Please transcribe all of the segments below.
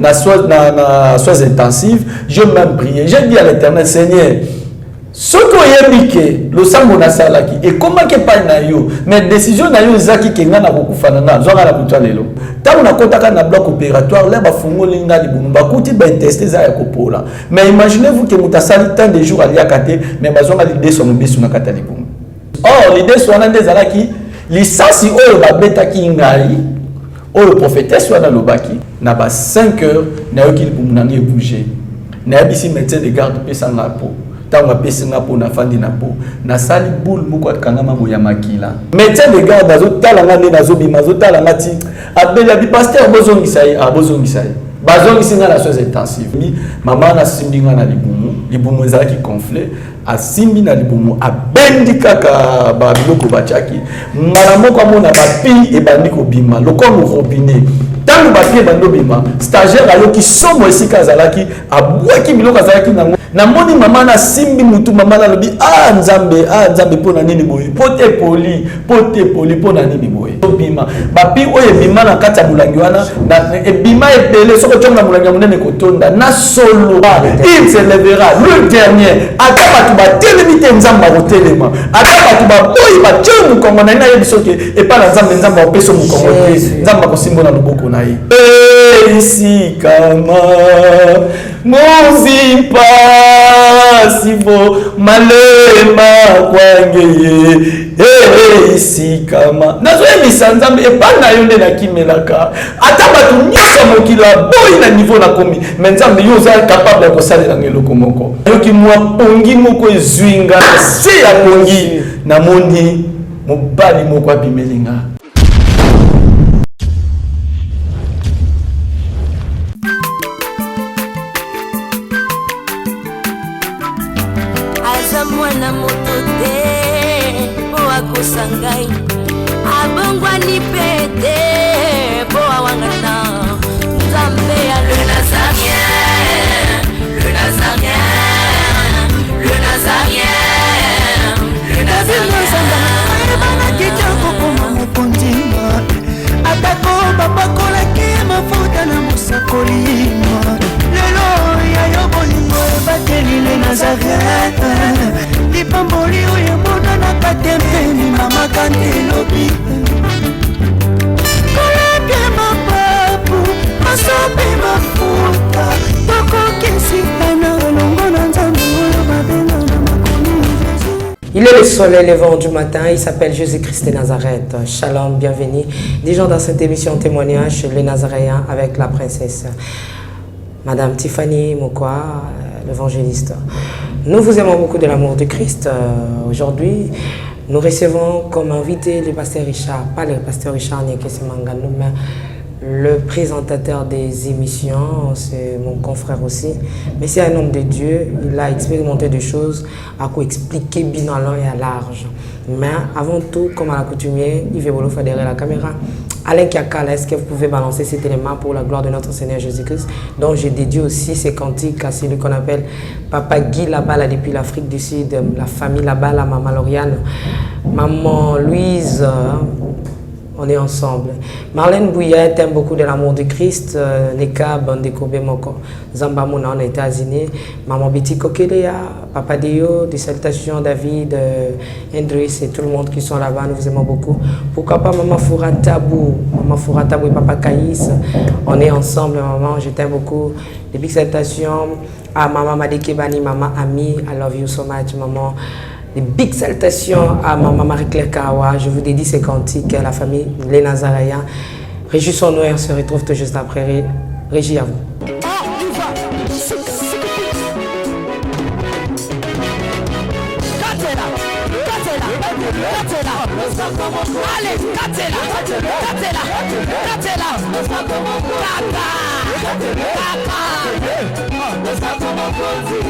na soins, na soins intensifs, je même prié, j'ai dit à l'Éternel: Seigneur, soki oyebi ke losambo nasalaki ekomaki epai na yo, mais décision na yo ezaki ke ngai nakokufa na nga, zwanga na butu ya lelo. Ntango nakotaka na bloc opératoire, le bafungoli nga libumu, bakuti baintestin eza ya kopola. Mais imaginez-vous ke moto asali tant de jours aliaka te, mais bazwanga lideso ya mobesu na kati ya libumu. Or lideso wana nde ezalaki lisasi oyo babetaki ngai, oyo prophétesse wana alobaki. Na ba 5 heures, nayoki libumu na ngai ebouge. Nayebisi médecin de garde: pesa nga po. Ntango apesi nga mpo, nafandi na po, nasali boule moko akangama boye ya makila. Médecin de garde azotala nga nde nazobima, azotala nga ti abeli, abi: "Pasteur, bozongisa ye." Bozongisa ye. Bazongisi nga na soins intensive. Mama nasimbi nga na libumu, libumu ezalaki gonflé. Asimbi na libumu, abendi kaka babiloko batiaki. Mbala moko amona bapus ebandi kobima lokola robinet. Ntango bapus ebandi obima, stagiaire ayoki somo esika azalaki, abwaki biloko azalaki nango. Namoni mama nasimbi mutu, mama nalobi: "A Nzambe, a Nzambe, mpo na nini boye? Po te poli, po te poli, mpo na nini boye?" Obima bapus oyo ebima na kati ya molangi wana, ebima ebele. Soki otiongo na molangi ya monene, kotonda na solo. Il se lèvera le dernier. Ata bato batelemi te, Nzambe akotelema. Ata bato baboyi, batie mokongo na ye, nayebi soki epai na Nzambe, Nzambe akopesa mokongo te, Nzambe akosimba na loboko na ye. Esikama muzimpasivo malema kwangeye esikama. Nazoyebisa Nzambe, epai na yo nde nakimelaka. Ata bato nyonso ya mokili aboyi na niveau nakomi, mais Nzambe, yo oza capable ya kosalelanga eloko moko. Nayoki mwa pongi moko ezwi nga na se ya pongi, namoni mobali moko abimeli nga. Aza mwana moto te mpo akosa ngai, abongwani mpe te mpo awangana. Nzambe ya le Nazaréen, le Nazaréen, le Nazaréen, le Nazaréen. Ayebanaki te kokoma mokonzi, atako bapakolaki mafuta na mosakoli. Lelo ya yo bolingo ebateli le Nazaret, lipamboli oyo emonanaka te mpeni mamaka nde elobi kolapia mapapu masope mafuta, tokokesitana elongo na Nzambe oyo babenga na makomi Jésus. Il est le soleil levant du matin, il s'appelle Jésus-Christ de Nazareth. Shalom, bienvenue. Déjà dans cette émission témoignage, le Nazaréen avec la princesse Madame Tiffany Mokwa, l'évangéliste. Nous vous aimons beaucoup de l'amour de Christ. Aujourd'hui, nous recevons comme invité le pasteur Richard, pas le pasteur Richard Mangano, mais le présentateur des émissions, c'est mon confrère aussi. Mais c'est un homme de Dieu, il a expérimenté des choses, à quoi expliquer bien en long et à large. Mais avant tout, comme à l'accoutumée, Yves Bolo derrière la caméra. Alain Kiakala, est-ce que vous pouvez balancer cet élément pour la gloire de notre Seigneur Jésus-Christ, dont j'ai dédié aussi ces cantiques à celui qu'on appelle Papa Guy là-bas, depuis l'Afrique du Sud, la famille là-bas, la maman Lauriane, maman Louise, on est ensemble. Marlène Bouillet aime beaucoup de l'amour de Christ. Neka Bandeko Moko, Zambamona en États-Unis. Maman Betty Kokelea, Papa Dio, des salutations David, Hendris et tout le monde qui sont là-bas. Nous vous aimons beaucoup. Pourquoi pas Maman Foura Tabou, Maman Foura Tabou et Papa Kaïs. On est ensemble, maman. Je t'aime beaucoup. Des big salutations à Maman Madekebani, Maman Ami. I love you so much, maman. Des big salutations à maman Marie-Claire Kawa. Je vous dédie ces cantiques à la famille Les Nazaréens. Réjouissons-nous et on se retrouve tout juste après. Régie, à vous. Allez, katela, katela, katela, kaka, kaka.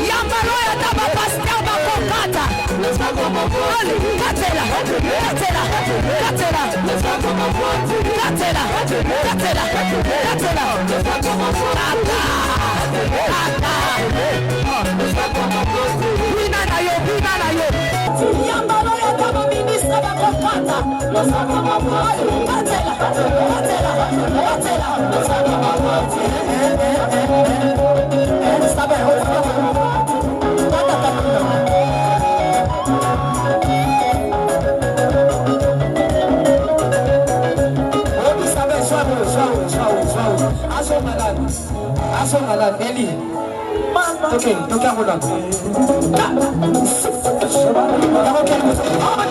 Yambalo ya ta bapasteur bakokata. Allez, katela, katela, katela, katela, katela, katela, kaka, kaka. Bina na yo, bina na yo. Yambalo ya ta baministre bakokata. Allez, katela, katela, katela. nani, azonga nani, Eli. Toke, toke yango nani. Yango kende. Awa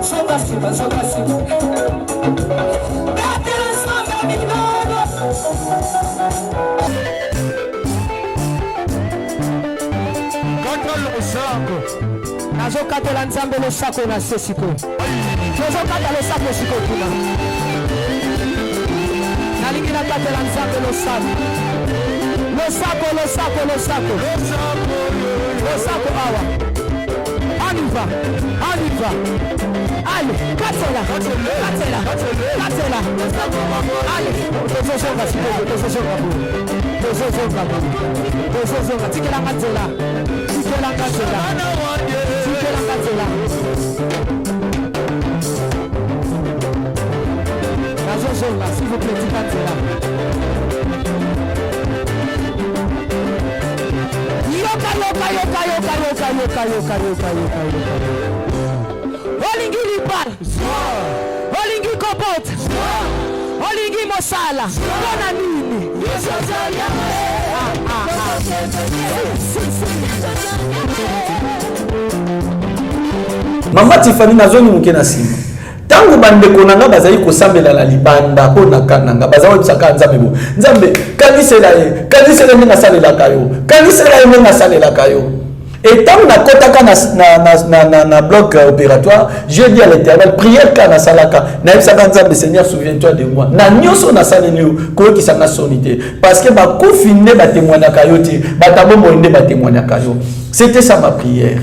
Zonga nsima, zonga nsima. Betela nzambe minano. Kata losako. Nazokatela Nzambe losako na se sikoyo. Tozokata losako sikoyo kuna. Nalingi nakatela Nzambe losako. Losako, losako, losako. Losako awa. On y va, on y va. Allez, katela, katela, katela. Allez, tozozonga sikoyo, tozozonga boye. Tozozonga boye. Tozozonga, tikelanga nzela. Tikelanga nzela. Tikelanga nzela. Nazozonga, s'il vous plaît, tika nzela. Yoka, yoka, yoka, yoka, yoka, yoka, yoka, yoka, yoka, yoka. Olingi libala, olingi kobota, olingi mosala, mpona nini? Ah, ah, ah. Si, si, si. Mama Tifani, nazongi moke na nsima. Ntango bandeko na nga bazali kosambela na libanda mpo na ka na nga, baza koyebisaka Nzambe bo: Nzambe, kanisela ye, kanisela ndenge asalelaka yo, kanisela ye ndenge asalelaka yo. Et ntango nakɔtaka na bloc opératoire, j'ai dit à l'Éternel, prière ka nasalaka, nayebisaka Nzambe: Seigneur, souviens-toi de moi na nyonso nasaleli yo, koyokisanga soni te, parce que bakufi nde batémoignaka yo te, bato bomoi nde batémoignaka yo. C'était ça ma prière.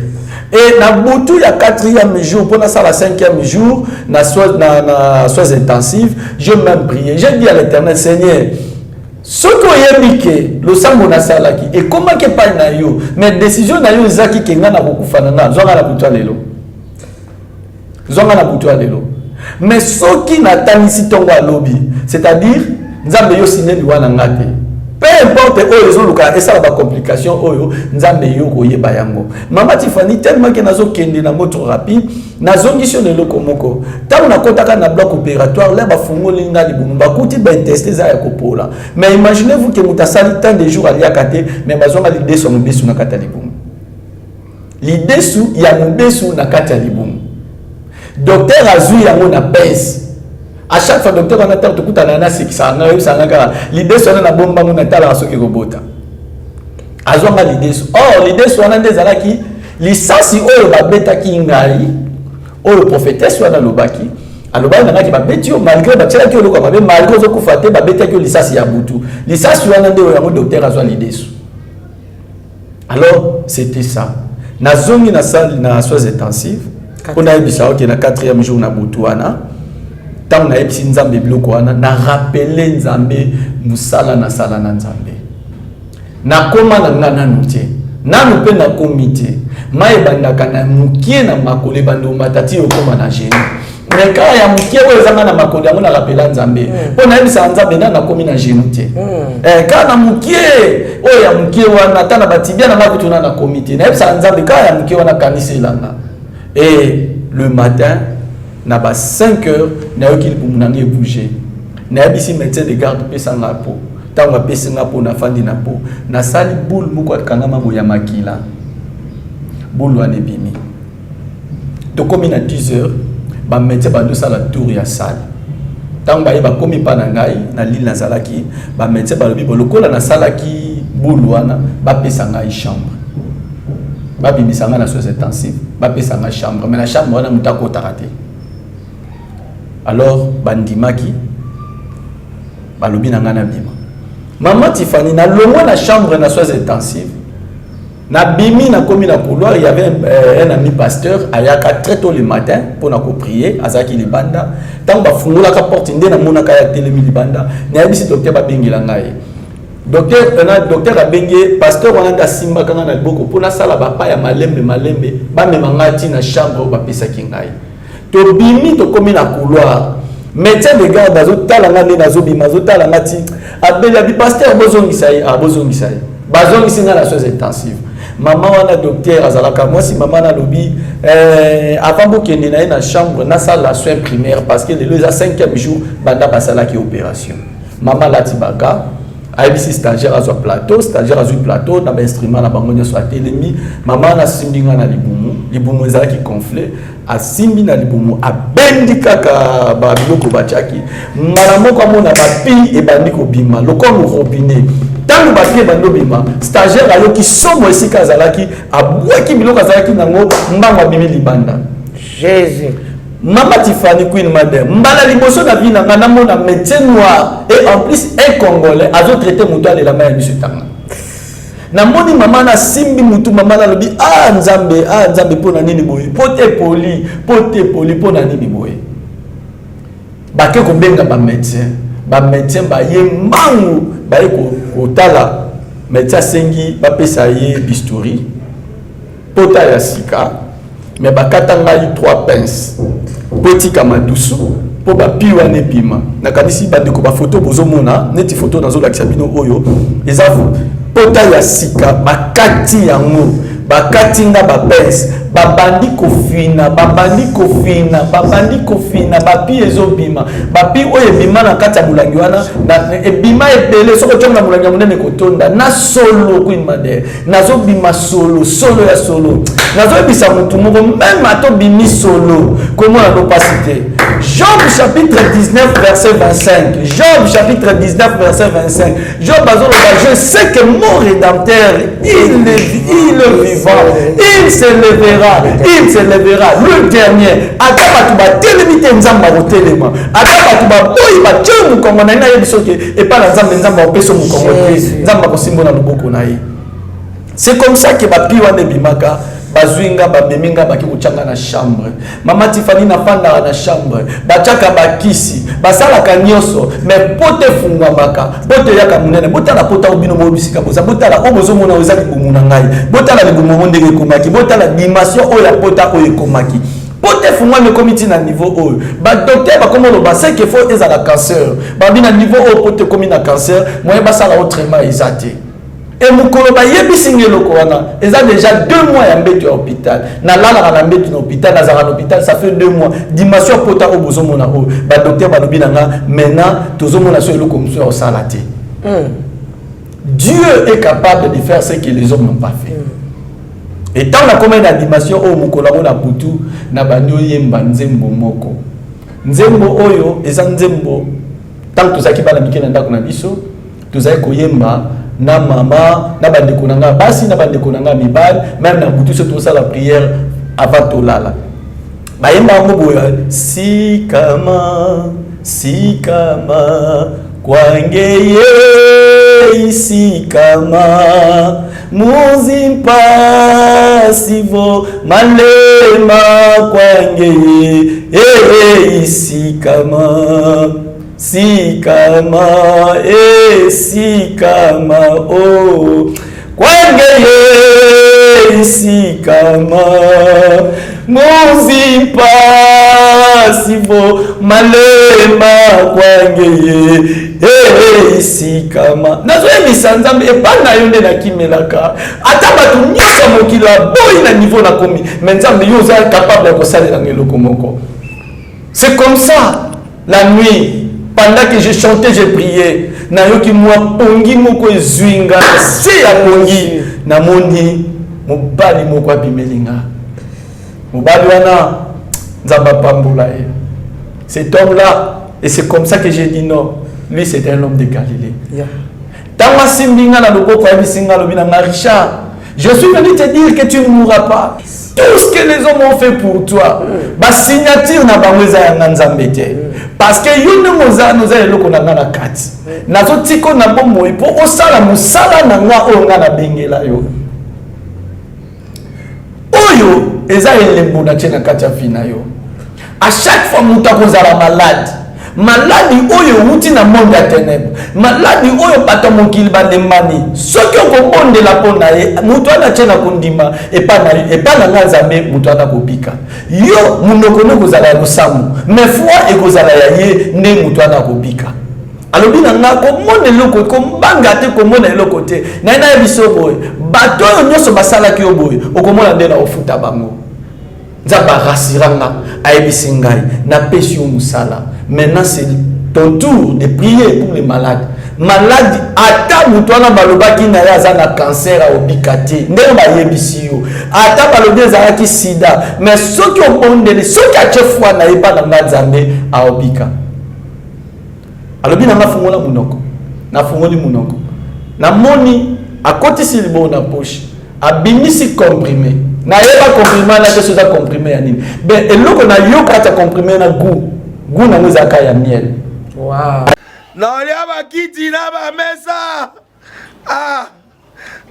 Et na butu ya quatrième jour mpo nasala cinquième jour na soins intensifs, j'ai même prié, j'ai dit à l'Éternel: Seigneur, soki oyebi ke losambo nasalaki ekomaki epai na yo, mais décision na yo ezaki ke ngai nakokufa na nga, zwanga na butu ya lelo, zwanga na butu ya lelo. Mais soki natangisi ntongo alobi, c'est-à-dire Nzambe, yo signe liwa na nga te, peu importe oyo ezoluka esala bacomplication oyo, Nzambe, yo koyeba yango. Mama Tifani, tellement ke nazokende nango trop rapide, nazongisi yo na eloko moko. Ntango nakɔtaka na bloc opératoire, le bafungoli nga libumu, bakuti baintestin eza ya kopola. Mais imaginez vous ke moto asali tant de jours aliaka te, mais bazwanga lidesu ya mobesu na kati ya libumu, lidesu ya mobesu na kati ya libumu. Docteur azwi yango na pince. À chaque fois docteur wana, ntango tokutana, nasekisaka ngai, oyebisaka kaka lidesu wana nabombango, natalaka soki kobota. Azwanga lidesu, or lidesu wana nde ezalaki lisasi oyo babetaki ngai, oyo prophétesse wana alobaki. Alobaki na ngaki: babeti yo malgré batielaki yo eloko ya mabe, malgré ozokufa te, babetaki yo lisasi ya butu. Lisasi wana nde oyo yango docteur azwa lidesu. Alors c'était ça. Nazongi na salle na soins intensifs mpo nayebisa oke na quatrième jour na butu wana, ntango nayebisi Nzambe biloko wana, na rappeler Nzambe mosala nasala na Nzambe, nakóma na nga nanu te, nanu mpe nakomi te. Mai ebandaka na mokie na makolo, ebanda omata ti okóma na genou, mais kaka ya mokie oyo ezanga na makolo yango, na rappeler Nzambe mpo nayebisaka Nzambe nani nakomi na genou te. Kaka na mokie oyo ya mokie wana, ata na batibia na nga kutu na nakomi te, nayebisaka Nzambe kaka ya mokie wana, kaniselanga. Et le matin na ba 5 heures, nayoki libumu na ngai ebouge. Nayebisi médecin de garde: pesanga po. Ntango apesi nga mpo, nafandi na po, nasali boule moko akangama boye ya makila. Boule wana ebimi. Tokomi na 10 heures, bamédecin bandosala tour ya salle. Ntango baye bakomi mpa na ngai na lile nazalaki, bamédecin balobi bo lokola nasalaki boule wana, bapesa ngai chambre, babimisa ngai na soins intensifs, bapesa ngai chambre. Mais na chambre wana moto akotaka te. Alors bandimaki, balobi na ngai nabima. Mama Tifani, nalongwa na chambre na soins intensifs, nabimi, nakomi na couloir. Il y avait un ami pasteur ayaka très tôt le matin mpona koprier, azalaki libanda. Ntango bafungolaka porte nde namonaka ya telemi libanda. Nayebisi docteur babengela ngai docteur na docteur abengi ye. Pasteur wana nde asimbaka ngai na liboko mpo nasala bapa ya malembe malembe, bamema ngai ti na chambre oyo bapesaki ngai. Tobimi, tokomi na couloir, médecin de garde azotala nga nde nazobima, azotala nga ti abeli abi: pasteur, bozongisa ye. Ah, bozongisa ye. Bazongisi nga na soins intensifs. Mama wana docteur azalaka mwasi. Mama na alobi eh, avant bokende na ye na chambre, nasala soin primaire, parce que lelo eza cinquième jour banda basalaki opération. Mama alati baga, ayebisi stagiaire azwa plateau. Stagiaire azwi plateau na bainstrument na bango nyonso, atelemi. Mama wana asimbi nga na libumu. Libumu ezalaki gonflé. Asimbi na libumu, abendi kaka babiloko batiaki. Mbala moko amona bapus ebandi kobima lokola robinet. Ntango bapus ebandi kobima, stagiaire ayoki somo. Esika azalaki, abwaki biloko azalaki nango, mbango abimi libanda. Jésus. Mama Tiffany, Queen Mother, mbala liboso na vie na nga namona médecin noir et en plus un Congolais azotraite moto alelama ya miso etanga. Namoni mama nasimbi mutu. Mama nalobi: "Ah Nzambe, ah Nzambe, mpo na nini boye? Po te poli, po te poli, mpo na nini boye?" Bake kobenga bamédecin. Bamédecin baye mbangu, baye kotala. Médecin asengi bapesa ye bistouri, pota ya sika, me bakata ngai 3 pince mpo etika madusu, mpo bapus wana ebima. Nakanisi bandeko bafoto bozomona, neti foto nazolakisa bino oyo, eza pota ya sika. Bakati yango, bakati nga bapince, babandi kofina, babandi kofina, babandi kofina, bapus ezobima. Bapus oyo ebima na kati ya molangi wana, ebima ebele. Soki otiongo na molangi ya monene, kotonda na solo. Queen Mother, nazobima solo, solo ya solo. Nazoyebisa motu moko, même ata obimi solo, komona no pasi te. Job chapitre 19 verset 25, Job chapitre 19 verset 25, Job azoloba: "Je sais que mon rédempteur, il est vivant, il se lèvera, il se lèvera le dernier." Ata bato batelemi te, Nzambe akotelema. Ata bato baboyi, batie mokongo na ye, nayebi soki epai na Nzambe, Nzambe akopesa mokongo te, Nzambe akosimba na loboko na ye. C'est comme ça que bapus wana ebimaka. Bazwi nga, bamemi nga, baki kotyanga na chambre. Mama Tifani, nafandaka na chambre, batiaka bakisi, basalaka nyonso, mais pota efungwamaka, pota eyaka monene. Botala pota oyo, bino moyo bisika boza, botala oyo bozomona, oyo eza libumu na ngai. Botala libumu yango ndenge ekomaki, botala dimension oyo ya pota oyo ekomaki. Pota efungwami, ekomi ntina niveau oyo badocteur bakoma oloba ce que faut ezala cancer. Babi na niveau oyo pota ekomi na cancer, moyen basala autrement eza te. E mokolo bayebisi nga eloko wana, eza déjà 2 mois ya mbeto ya hôpital. Nalalaka na mbeto na hôpital, nazalaka na hôpital, ça fait 2 mois. Dimension ya pota oyo bozomona oyo, badocteur balobi na nga: "Maintenant tozomona so eloko mosusu ya kosala te." Dieu est capable de faire ce que les hommes n'ont pas fait. Et ntango nakomai na dimension oyo, mokolo yango na butu, na bandi oyemba nzembo moko. Nzembo oyo eza nzembo ntango tozalaki bana mike na ndako na biso, tozalaki koyemba na mama, na bandeko na ngai basi, na bandeko na ngai mibali. Même na butu, so tozosala prière avant tolala, bayemba yango boye: "Sikama, sikama kwange ye, isikama muzimpasivo malema kwange ye, e isikama, sikama, e sikama o kwange ye, isikama muzimpasivo malema kwange ye, e isikama." Nazoyebisa Nzambe: "Epai na yo nde nakimelaka. Ata bato nyonso ya mokili aboyi na niveau nakomi, mais Nzambe, yo oza capable ya kosalelanga eloko moko." C'est comme ça, la nuit, pendant que je chantais, je priais, nayoki mwa pongi moko ezwi nga na se ya pongi. Namoni mobali moko abimeli nga. Mobali wana, Nzambe apambola ye, cet homme là. Et c'est comme ça que j'ai dit: "Non, lui, c'est un homme de Galilée." Ntango asimbi nga na loboko, ayebisi nga, alobi na nga: "Richard, je suis venu te dire que tu ne mourras pas. Tout ce que les hommes ont fait pour toi, basignature na bango eza yanga Nzambe te, parce que yo ndenge oza, oza eloko na nga na kati. Nazotika na bomoi mpo osala mosala na nga oyo nga nabengela yo. Oyo eza elembo na tie na kati ya vie na yo. À chaque fois moto akozala malade, maladi oyo ewuti na monde ya ténèbre, maladi oyo bato ya mokili balembani, soki okobondela mpo na ye, moto wana tie na kondima epai na nga Nzambe, moto wana akobika. Yo monoko nde ekozala ya losambo, mais foi ekozala ya ye nde moto wana akobika." Alobi na nga: "Komona eloko, kombanga te, komona eloko te." Naye nayebi so boye. Bato oyo nyonso basalaki yo boye, okomona nde na ofuta bango. Nzambe arasira nga, ayebisi ngai, napesi yo mosala. Maintenant c'est ton tour de prier pour les malades. Malade ata moto wana balobaki na ye aza na cancer, aobika te, ndenge bayebisi yo, ata balobi ezalaki sida, mais soki obondeli, soki atie foi na ye mpa na nga Nzambe, aobika. Alobi na nga, fungola monoko. Nafungoli monoko, namoni akotisi liboko na poche, abimisi comprimé. Nayeba comprimé wana te, so eza comprimé ya nini. Ben, eloko nayoka kati ya comprimé na goût, goût nango ezalaka ya miel. Wow. Naolia bakiti na bamesa, ah,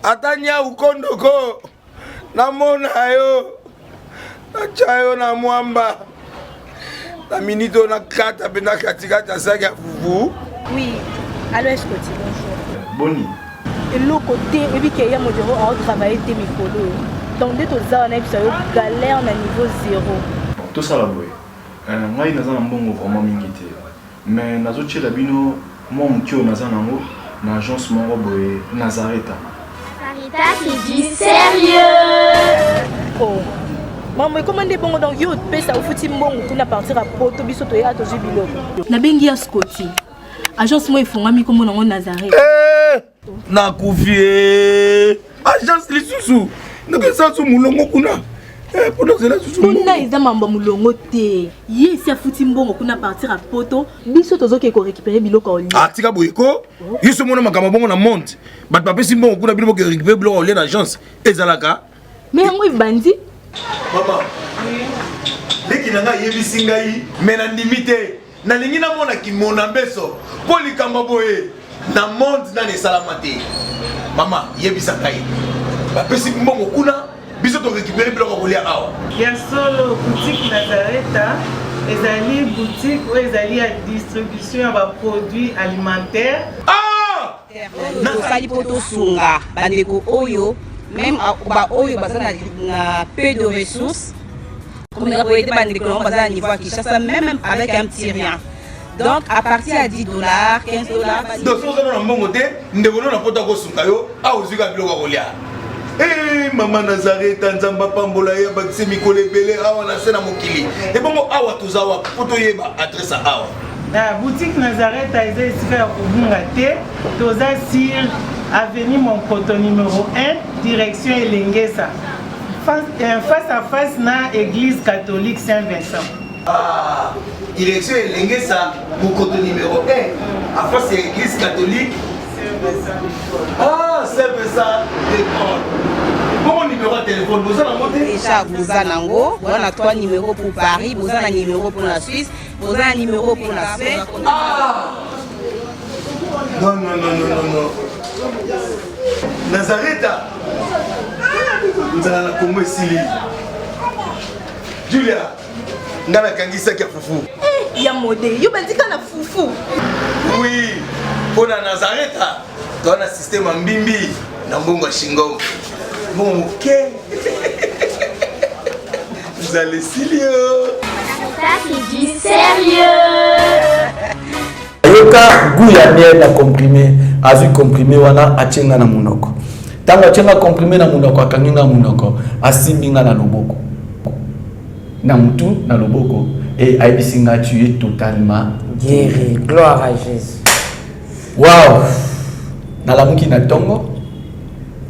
ata nyau kondoko namona yo, natya yo na mwamba na minute oyo, nakata mpe na katikati ya saki ya fufu. Oui, allo Escoti, bonjour. Boni? Eloko te, oyebi ke ya modero aotravaille te mikolo oyo. Donc nde toza wana, yebisa yo, galère na niveau zéro. Bon, tosala boye. Ngai naza na mbongo vraiment mingi te, mais nazotiela bino mwa moke oyo naza nango na agence moko boye, Nazareta. Sarita, c'est du sérieux. Oh. Mambo ekoma nde bongo, donc yo opesa, ofuti mbongo kuna partir ya poto, biso toya tozwi biloko. Nabengi ya Scoti. Agence moko efongami, kombo nango Nazareth. Eh, nakufi e. Agence lisusu ndenge su molongo kuna. Eh, mpona ozela susu. Kuna eza mambo ya molongo te, ye esi afuti mbongo kuna partir ya poto, biso tozoke korécupérer biloko ya olia. Atika boye ko, yo so mona makambo bongo na monde, bato bapesi mbongo kuna, bino boke récupérer biloko ya olia na agence, ezalaka? Mais yango ebandi. Mama leki na ngai ayebisi ngai, me nandimi te. Nalingi namona kimona mbeso mpo likambo boye na monde nani esalama te. Mama, yebisa ngai, bapesi mbongo kuna, biso torécupérer biloko ya kolia awa? Ya solo, boutique Nazareta ezali boutique oyo ezali ya distribution ya baproduit alimentaire. Ah! Tosali mpo tosunga bandeko oyo, même baoyo baza na peu de ressources, komeka koaider bandeko nango baza na niveau ya Kinshasa, même avec un petit rien. Donc à partir ya 10 $, 15 $. Donc soki oza na mbongo te, ndeko no na poto akosunga yo awa, ozwi kaka biloko ya kolia. Eh, mama Nazareta, Nzambe apambola ye, abakisi mikolo ebele awa na se na mokili. Ebongo awa toza wapi, mpo toyeba adresse ya awa? Na boutique Nazareta eza esika ya kobunga te. Toza sur avenue Monkoto numéro 1, direction Elengesa, face à face na église catholique Saint Vincent. Ah, direction Elengesa, Mokoto numéro 1, en face ya église catholique. Ah, Saint Vincent de Paul. Bongo numéro ya téléphone boza nango te? Déjà boza nango, boza na trois numéros pour Paris, boza na numéro pour la Suisse, boza na numéro pour la Suède. Ah! Non, non, non, non, non, non. Nazareta, nzala na Kongo esili. Julia, ngai nakangisaki ya fufu. Ya mode, yo bandika na fufu. Oui, mpo na Nazareta toza na système ya mbimbi na mbongo ya shingom, mbongo moke, nzala esili yo. Ça, c'est du sérieux. Ayoka goût ya miel na comprimé, azwi comprimé wana, atie nga na monoko. Ntango atie nga comprimé na monoko, akangi nga monoko, asimbi nga na loboko, na mutu, na loboko, e ayebisi nga: "Tu es totalement guéri." Gloire à Jésus. Wow, nalamuki na ntongo,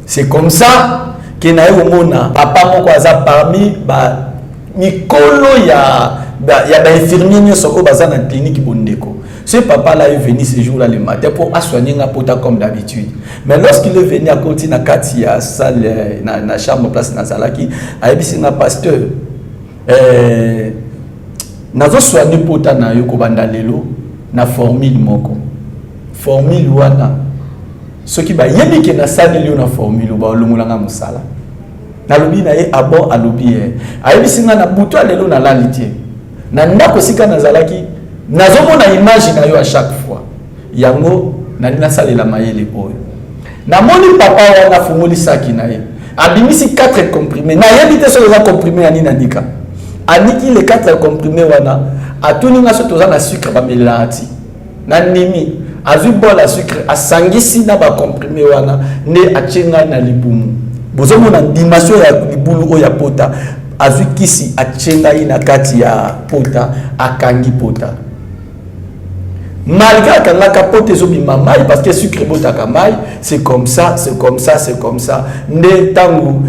c'est comme ça ke naye komona papa moko aza parmi ba mikolo ya bainfirmier nyonso oyo baza na clinique Bondeko. Ce papa là est venu ce jour là le matin pour asoigner nga pota comme d'habitude. Mais lorsqu'il est venu, akoti na kati ya salle, na chambre place nazalaki, ayebisi nga: "Pasteur, nazosoigne pota na yo kobanda lelo na formule moko. Formule wana, soki bayebi ke nasaleli yo na formule, balongolanga mosala." Nalobi na ye: "Ah bon?" Alobi ye, ayebisi nga: "Na butu ya lelo nalali te na ndako esika nazalaki, nazomona image na yo à chaque fois. Yango nali nasalela mayele oyo." Namoni papa wana afungoli saki na ye, abimisi 4 comprimé. Nayebi te soki eza comprimé ya nini. Anika, aniki les 4 comprimé wana, atuni nga so toza na sucre bamelelaka ti. Nandimi. Azwi bol ya sucre, asangisi na bacomprimé wana, nde atie ngai na libumu. Bozomona dimension ya libulu oyo ya pota. Azwi kisi atie ngai na kati ya pota, akangi pota. Malgré akangaka pota ezobima mai parce que sucre ebotaka mai, c'est comme ça, c'est comme ça, c'est comme ça. Nde ntango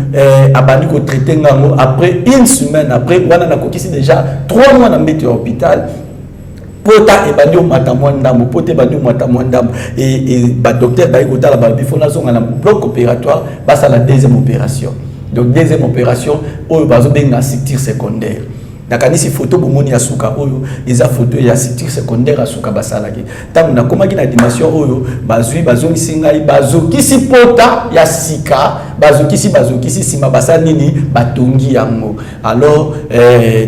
abandi kotraite ngango après une semaine après wana nakokisi déjà 3 mois na mbeto ya hôpital. Pota ebandi omata mwa ndambo, pota ebandi omata mwa ndambo e badocteur bayi kotala, balobi fo nazonga na bloc opératoire, basala deuxième opération. Donc deuxième opération oyo bazobenga structure secondaire. Nakanisi photo bomoni ya suka oyo eza photo ya structure secondaire ya suka basalaki. Ntango nakomaki na dimension oyo, bazwi, bazongisi ngai, bazokisi pota ya sika, bazokisi, bazokisi, nsima basali nini? Batongi yango. Alors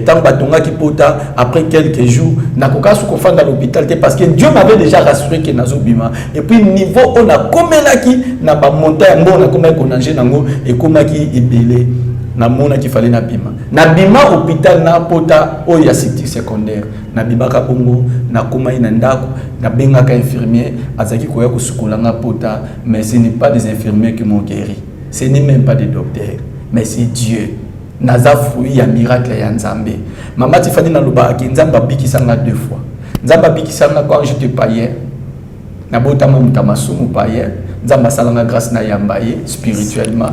ntango batongaki pota, après quelques jours nakoka su kofanda na l'hôpital te parce que Dieu m'avait déjà rassuré ke nazobima. Et puis niveau oyo nakomelaki na bamontant ya mbongo nakomaki konager nango ekomaki ebele, namonaki fale nabima. Nabima hôpital na pota oyo ya structure secondaire. Nabimaka bongo, nakomai na ndako, nabengaka infirmier, azalaki koya kosukola nga pota. Mais ce n'est pas des infirmiers qui m'ont guéri, ce n'est même pas des docteurs, mais c'est Dieu. Naza fruit ya miracle ya Nzambe. Mama Tifani, nalobaka Nzambe abikisanga deux fois. Nzambe abikisanga quand j'étais païen, nabotama moto ya masumu, païen. Nzambe asalanga grâce, nayamba ye spirituellement.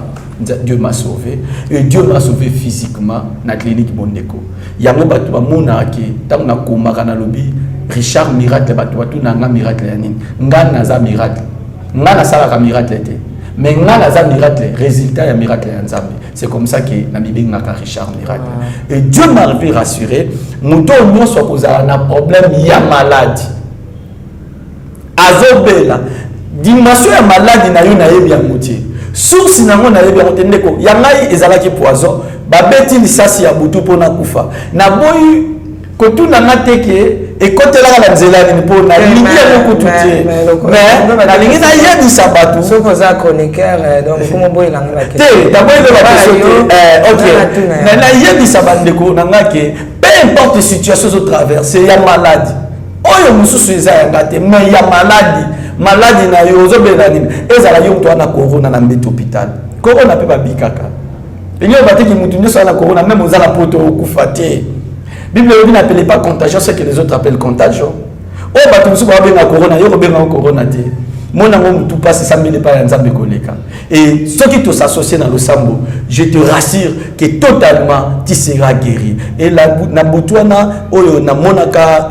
Dieu m'a sauvé et Dieu m'a sauvé physiquement na clinique Bondeko. Yango bato bamonaka ke ntango nakomaka, nalobi Richard Miracle, bato batuna nga miracle ya nini. Nga naza miracle, nga nasalaka miracle te, mais nga naza miracle, résultat ya miracle ya Nzambe. C'est comme ça que namibengaka Richard Miracle. Et Dieu m'avait rassuré, moto oyo nyonso akozala na problème ya maladie, azobela, dimension ya maladie na yo nayebi yango te, source nango nayebi yango te. Ndeko ya ngai ezalaki poison, babeti lisasi ya butu mpo nakufa. Naboyi kotuna nga te ke ekotelaka na nzela nini, mpo nalingi yango kutu te, mais nalingi nayebisa bato. Soki oza chroniqueur, donc komo boyelanga. Te, naboyelaka question te. Ok, nayebisa bandeko na nga ke peu importe situation ozotraverse ya maladie oyo, mosusu eza yanga te, mais ya maladie, maladie na yo ozobela nini, ezala yo moto wana corona na mbeto hôpital, corona mpe babikaka. Elingi bateki motu nyonso wana corona, même oza na poto, okufa te. Bible elobi: "N'appelez pas contagion ce que les autres appellent contagion." Oyo bato mosusu babenga corona, yo kobenga corona te. Mona yango motu mpasi, esambeli epai ya Nzambe koleka. Et soki tosassocie na losambo, je te rassure que totalement tu seras guéri. Et na butu wana oyo namonaka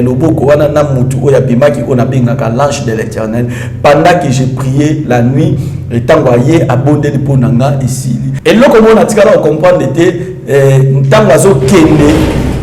loboko wana na mutu oyo abimaki, oyo nabengaka l'ange de l'Éternel, pendant que je priais la nuit, ntango aye abondeli mpo na nga, esili. Eloko moko natikala kocomprendre te, ntango azokende,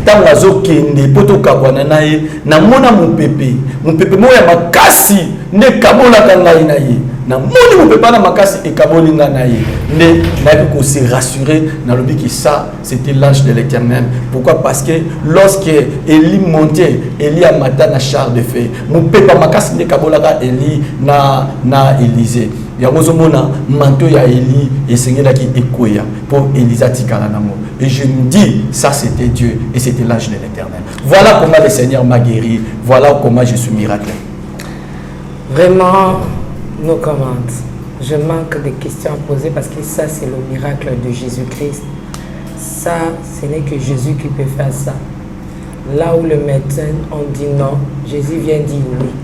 ntango azokende mpo tokabwana na ye, namona mopepe, mopepe moko ya makasi nde ekabolaka ngai na ye. Namoni mopepe wana makasi ekaboli ngai na ye, nde nayaki kose rassurer, nalobi que ça, c'était l'ange de l'Éternel. Pourquoi? Parce que lorsque Élie montait, Élie amata na char de feu, mopepe makasi nde ekabolaka Élie na Élisée. Yango ozomona manteau ya Élie esengelaki ekweya mpo Élisée atikala nango. Et je me dis, ça, c'était Dieu et c'était l'ange de l'Éternel. Voilà comment le Seigneur m'a guéri, voilà comment je suis miracle. Vraiment, no comment. Je manque de questions à poser parce que ça, c'est le miracle de Jésus-Christ. Ça, ce n'est que Jésus qui peut faire ça. Là où le médecin on dit non, Jésus vient dire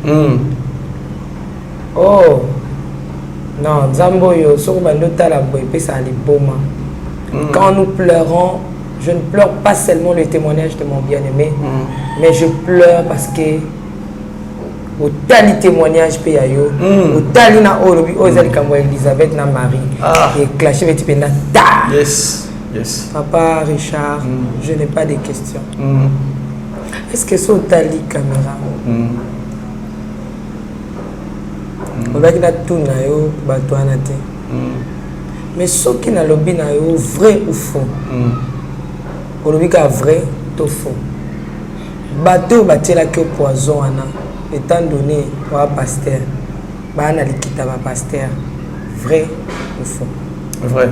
oui. Oh, non, Nzambe oyo, soki bando tala boye epesaka liboma. Quand nous pleurons, je ne pleure pas seulement le témoignage de mon bien-aimé, mais je pleure parce que otali témoignage mpe ya yo, otali na oyo olobi oyo eza likambo ya Elizabeth na Marie. Ah. Eclashe beti mpenza ta. Papa Richard, je n'ai pas de questions. Est ce que so otali caméra, olobaki natuna yo bato wana te, mais soki nalobi na yo vrai ou faux, olobi kaka vrai to faux, bato oyo batielaki yo poison wana, étant donné oya pasteur, baya na likita bapasteur, vrai ou faux? Vrai.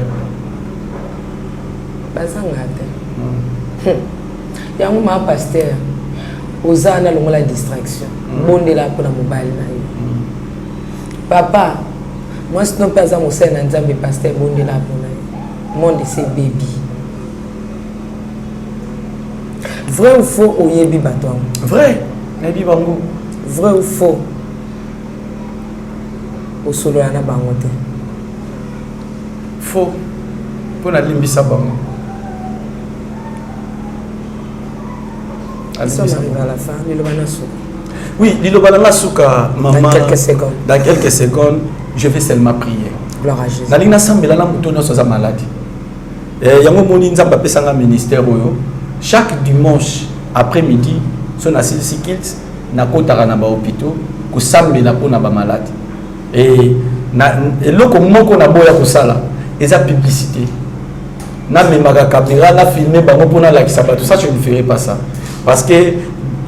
Bazanga te. Yango maa pasteur oza wana, longola distraction, bondela mpona mobali na yo. Papa, Mwasi no mpe aza mosali na Nzambe pasteur bondela pona ye. Monde esi ebebi. Vrai ou faux oyebi bato yango? Vrai, nayebi bango. Vrai ou faux osolola na bango te? Faux, mpo nalimbisa bango. Nous sommes arrivés à la fin. Liloba na suka. Oui, liloba na suka, maman. Dans quelques secondes. Dans quelques secondes, je vais seulement prier. Gloire à Jésus. Nalingi nasambela na moto nyonso aza maladi. Eh, yango moni Nzambe apesa nga ministère oyo. Chaque dimanche après-midi, so nasilisi kilt, nakotaka na ba hôpitaux kosambela mpo na ba maladi. Et na eloko moko naboya kosala eza publicité. Namemaka caméra, na filmer bango mpo nalakisa bato. Ça, je ne ferai pas ça. Parce que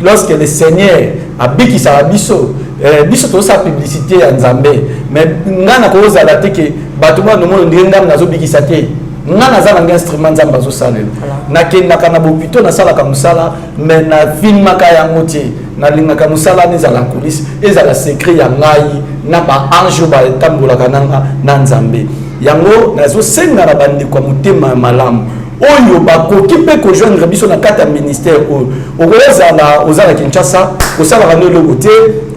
lorsque le Seigneur abikisaka biso, eh, biso tozosala publicité ya Nzambe, mais nga nakozala te ke bato bana nomona ndenge ngai nazobikisa te. Nga naza na nga instrument Nzambe azosalela. Nakendaka na bopito, nasalaka mosala, mais nafilmaka yango te. Nalingaka mosala wana ezala coulisse, ezala secret ya ngai na ba ange oyo batambolaka na nga na Nzambe. Yango nazosenga na bandeko ya motema ya malamu oyo bakoki mpe kojoindre biso na kati ya ministère oyo. Okozala oza na Kinshasa, osalaka no eloko te,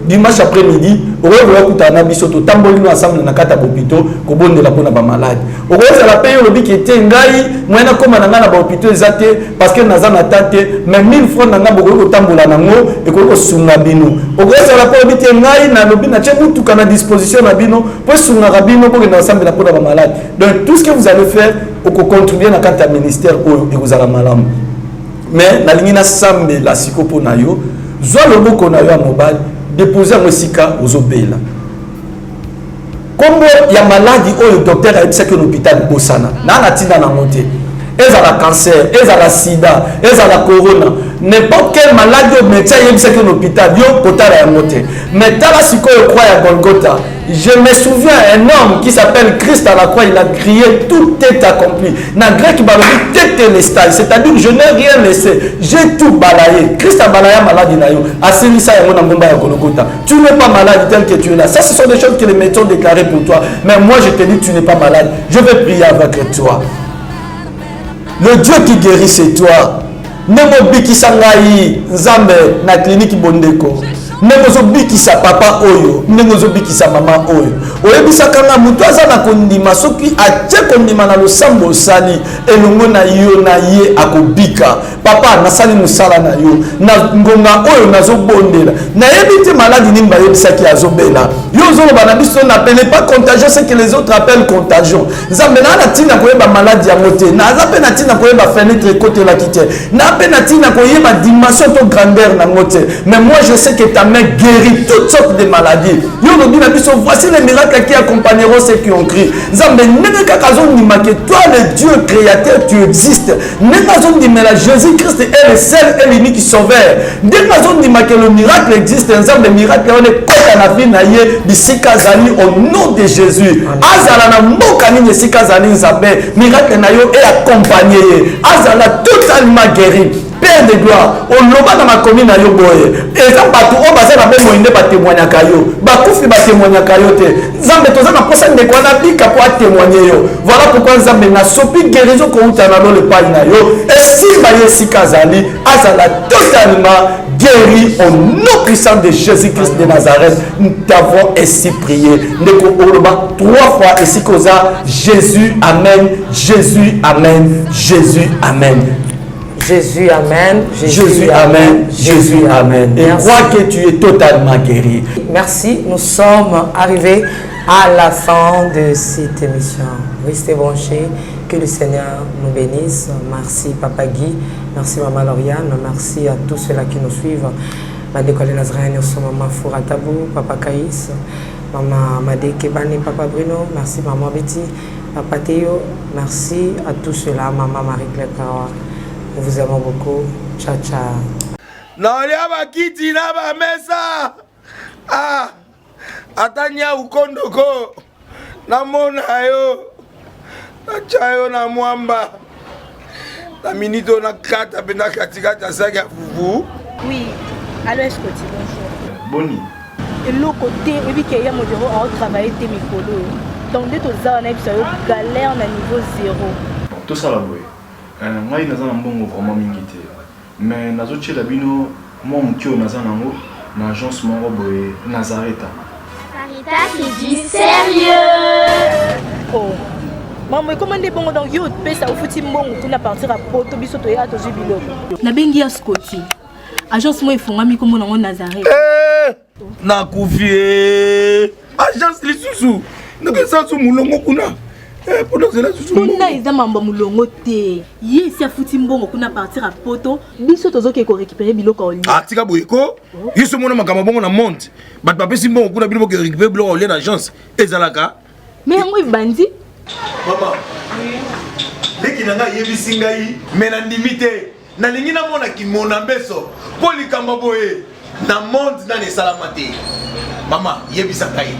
dimanche après-midi okoki koya kutana na biso, totamboli no ensemble na kati ya bopito kobondela mpona bamaladi. Okozala mpe yo olobi ke te, ngai moyen nakóma na ngai na bahôpitaux eza te parce que naza na temps te, mais 1000 francs na ngai bokoki kotambola nango, ekoki kosunga bino. Okozala mpe olobi te, ngai nalobi natie mutuka na disposition na bino mpo esungaka bino bokenda kosambela mpona bamaladi. Donc tout ce que vous allez faire, okocontribue na kati ya ministère oyo, ekozala malamu. Mais nalingi nasambela siko mpo na yo. Zwa loboko na yo ya mobali, depose yango esika ozobela. Kombo ya maladi oyo docteur ayebisaki na hôpital, bosana na na ntina nango te. Ezala cancer, ezala sida, ezala corona, n'importe quelle maladie oyo médecin ayebisaki na hôpital, yo kotala yango te. Mais tala sikoyo croix ya Golgotha. Je me souviens un homme qui s'appelle Christ à la croix, il a crié tout est accompli. Na grec balobi tetelestai, c'est-à-dire je n'ai rien laissé, j'ai tout balayé. Christ a balayé maladie na yo, asilisa yango na ngomba ya Golgotha. Tu n'es pas malade tel que tu es là. Ça, ce sont des choses que les médecins ont déclarées pour toi. Mais moi, je te dis, tu n'es pas malade. Je vais prier avec toi. Le Dieu qui guérit, c'est toi. Ndenge obikisa ngai Nzambe na clinique Bondeko, ndenge ozobikisa papa oyo, ndenge ozobikisa mama oyo, oyebisaka nga moto aza na kondima, soki atie kondima na losambo osali elongo na yo na ye akobika. Papa, nasali mosala na yo na ngonga oyo, nazobondela. Nayebi te maladi nini bayebisaki azobela. Yo ozoloba na biso, n'appelez pas contagion ce que les autres appellent contagion. Nzambe, naa na ntina koyeba maladi yango te, naza mpe na ntina koyeba fenêtre ekotelaki te, na mpe na ntina koyeba dimension to grandeur nango te. Mais moi, je sais que ta main guérit toutes sortes de maladies. Yo olobi na biso, voici les miracles qui accompagneront ceux qui ont cru. Nzambe, ndenge kaka azondima ke toi le Dieu créateur, tu existes, ndenge azondimela Jésus Christ est le seul et l'unique sauveur, ndenge azondima ke le miracle existe, Nzambe, miracle wana ekota na vie na ye bisika azali au nom de Jésus. Azala na mboka nini, esika azali, Nzambe, miracle na yo eaccompagne ye, azala totalement guéri. Père de gloire, oloba na makomi na yo boye, eza bato oyo baza na bomoi nde batémoignaka yo, bakufi batémoignaka yo te. Nzambe, toza na mposa ndeko wana abika mpo atémoigne yo. Voilà pourquoi, Nzambe, nasopi guérison kouta na lolo epai na yo, esimba ye esika azali, azala totalement guéri au nom puissant de Jésus-Christ de Nazareth. Nous t'avons ainsi prié. Ndeko, oloba trois fois esika oza: Jésus amen, Jésus amen, Jésus amen. Jésus, amen. Jésus, amen. Jésus, amen. Et Merci. crois que tu es totalement guéri. Merci. Nous sommes arrivés à la fin de cette émission. Restez branchés. Que le Seigneur nous bénisse. Merci Papa Guy. Merci Maman Lauriane. Merci à tous ceux-là qui nous suivent. Bandeko Nazareth, Maman Fouratabou, Papa Kaïs, Maman Made Kebani, Papa Bruno. Merci Maman Betty, Papa Théo. Merci à tous ceux-là, Maman Marie-Claire Kawa. Nous vous aimons beaucoup. Ciao, ciao. Nalia bakiti na bamesa, ah, ata nyau kondoko namona yo, natya yo na mwamba na minute oyo, nakata mpenza katikati ya saki ya fufu. Oui, allo Escoti, bonjour. Boni? Eloko te, oyebi ke ya modero aotravaille te mikolo oyo. Donc nde toza wana yebisa yo galère na niveau zéro. Bon, tosala boye. Euh, ngai naza na mbongo vraiment mingi te. Mais nazotiela bino mwa moke oyo naza nango na agence moko boye Nazareta. Sarita, c'est du sérieux. Oh. Mambo ekoma nde bongo donc yo opesa ofuti mbongo kuna partir ya poto biso toya tozwi biloko. Nabengi ya Scotty. Agence moko efongami kombo nango Nazareth. Eh, nakufi eh. Agence lisusu ndenge su mulongo kuna eh, mpona ozela susu kuna eza mambo ya mulongo te ye esi afuti mbongo kuna partir ya poto biso tozokende korécupere biloko ya olia ah, tika boye ko yo so omona makambo bongo na monde bato bapesi mbongo kuna bino boke récupere biloko ya olia na agence ezalaka me yango ebandi mama leki na ngai ayebisi ngai me nandimi te nalingi namona kimona mbeso mpo likambo boye na monde nani esalama te mama yebisa ngai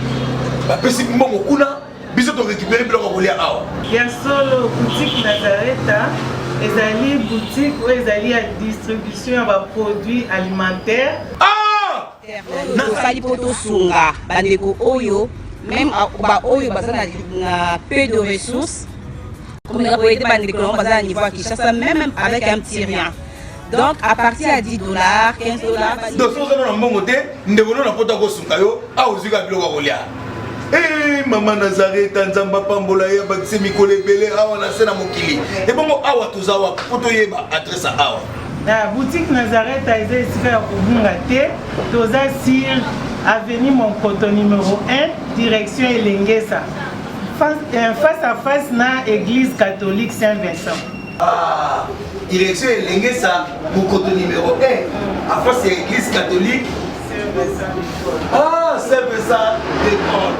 bapesi mbongo kuna biso torécupere biloko ya kolia awa ya solo boutique nazareta ezali boutique oyo ezali ya distribution ya baproduit alimentaire ah! Tosali mpo tosunga bandeko oyo meme baoyo baza na peu de ressources komeka koyede bandeko yango baza na niveau ya Kinshasa meme avec un petit rien donc à partir ya 10 dollars, 15 dollars. Donc soki oza na mbongo te, ndeko no na poto akosunga yo awa ozwi kaka biloko ya kolia. Hey, mama Nazareta, Nzambe apambola ye, abakise mikolo ebele awa na se na mokili. Ebongo awa toza wapi mpo toyeba adresse ya awa? Na boutique Nazareth eza esika ya kobunga te. Toza sur avenue Monkoto numéro 1, direction Elengesa. Face, face à face na église catholique Saint-Vincent. Ah, direction Elengesa, Mokoto numéro 1, en face ya église catholique Ah, Saint-Vincent de Paul.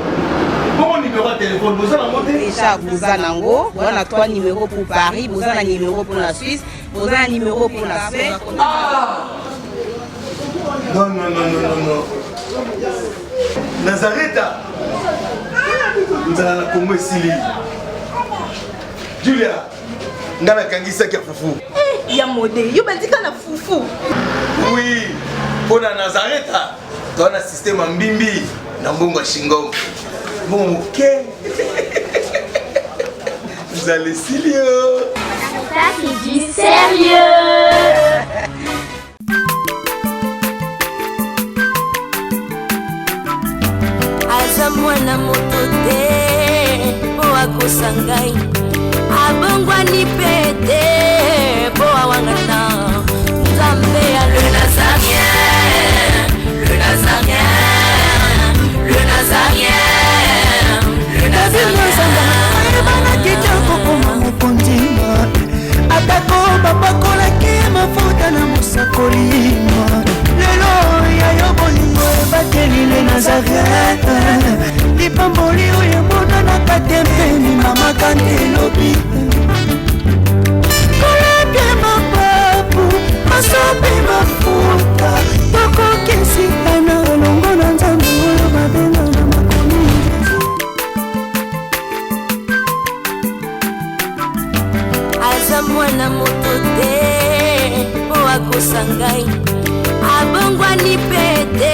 Bongo numéro ya téléphone, boza nango te? Déjà boza nango, boza na 3 numéros pour Paris, boza na numéro pour la Suisse, boza na numéro pour la Spain. Ah! Non, non, non, non, non, non. Nazareta. Nzala na Congo esili. Julia, nga nakangisaki ya fufu. Eh, ya mode, yo bandika na fufu. Oui, mpo na Nazareta, toza na système ya mbimbi na mbongo ya shingom. Mbongo moke. Nzala esili yo. Ça, c'est du sérieux. Aza mwana moto te mpo akosa ngai, abongwani mpe te mpo awangana Nzambe ya le Nazarien, le Nazarien, le Nazarien, le Nazarien. Ayebanaki te kokoma mokonzi, atako bapakolaki mafuta na mosakoli. Lelo ya yo bolingo ebateli le Nazaret, lipamboli oyo emonanaka te mpeni mama kante elobi kolapie mapapu masopi mafuta tokokisika na elongo na Nzambe oyo babenga na makomi. Aza mwana moto te mpo akosa ngai, abongwani mpe te.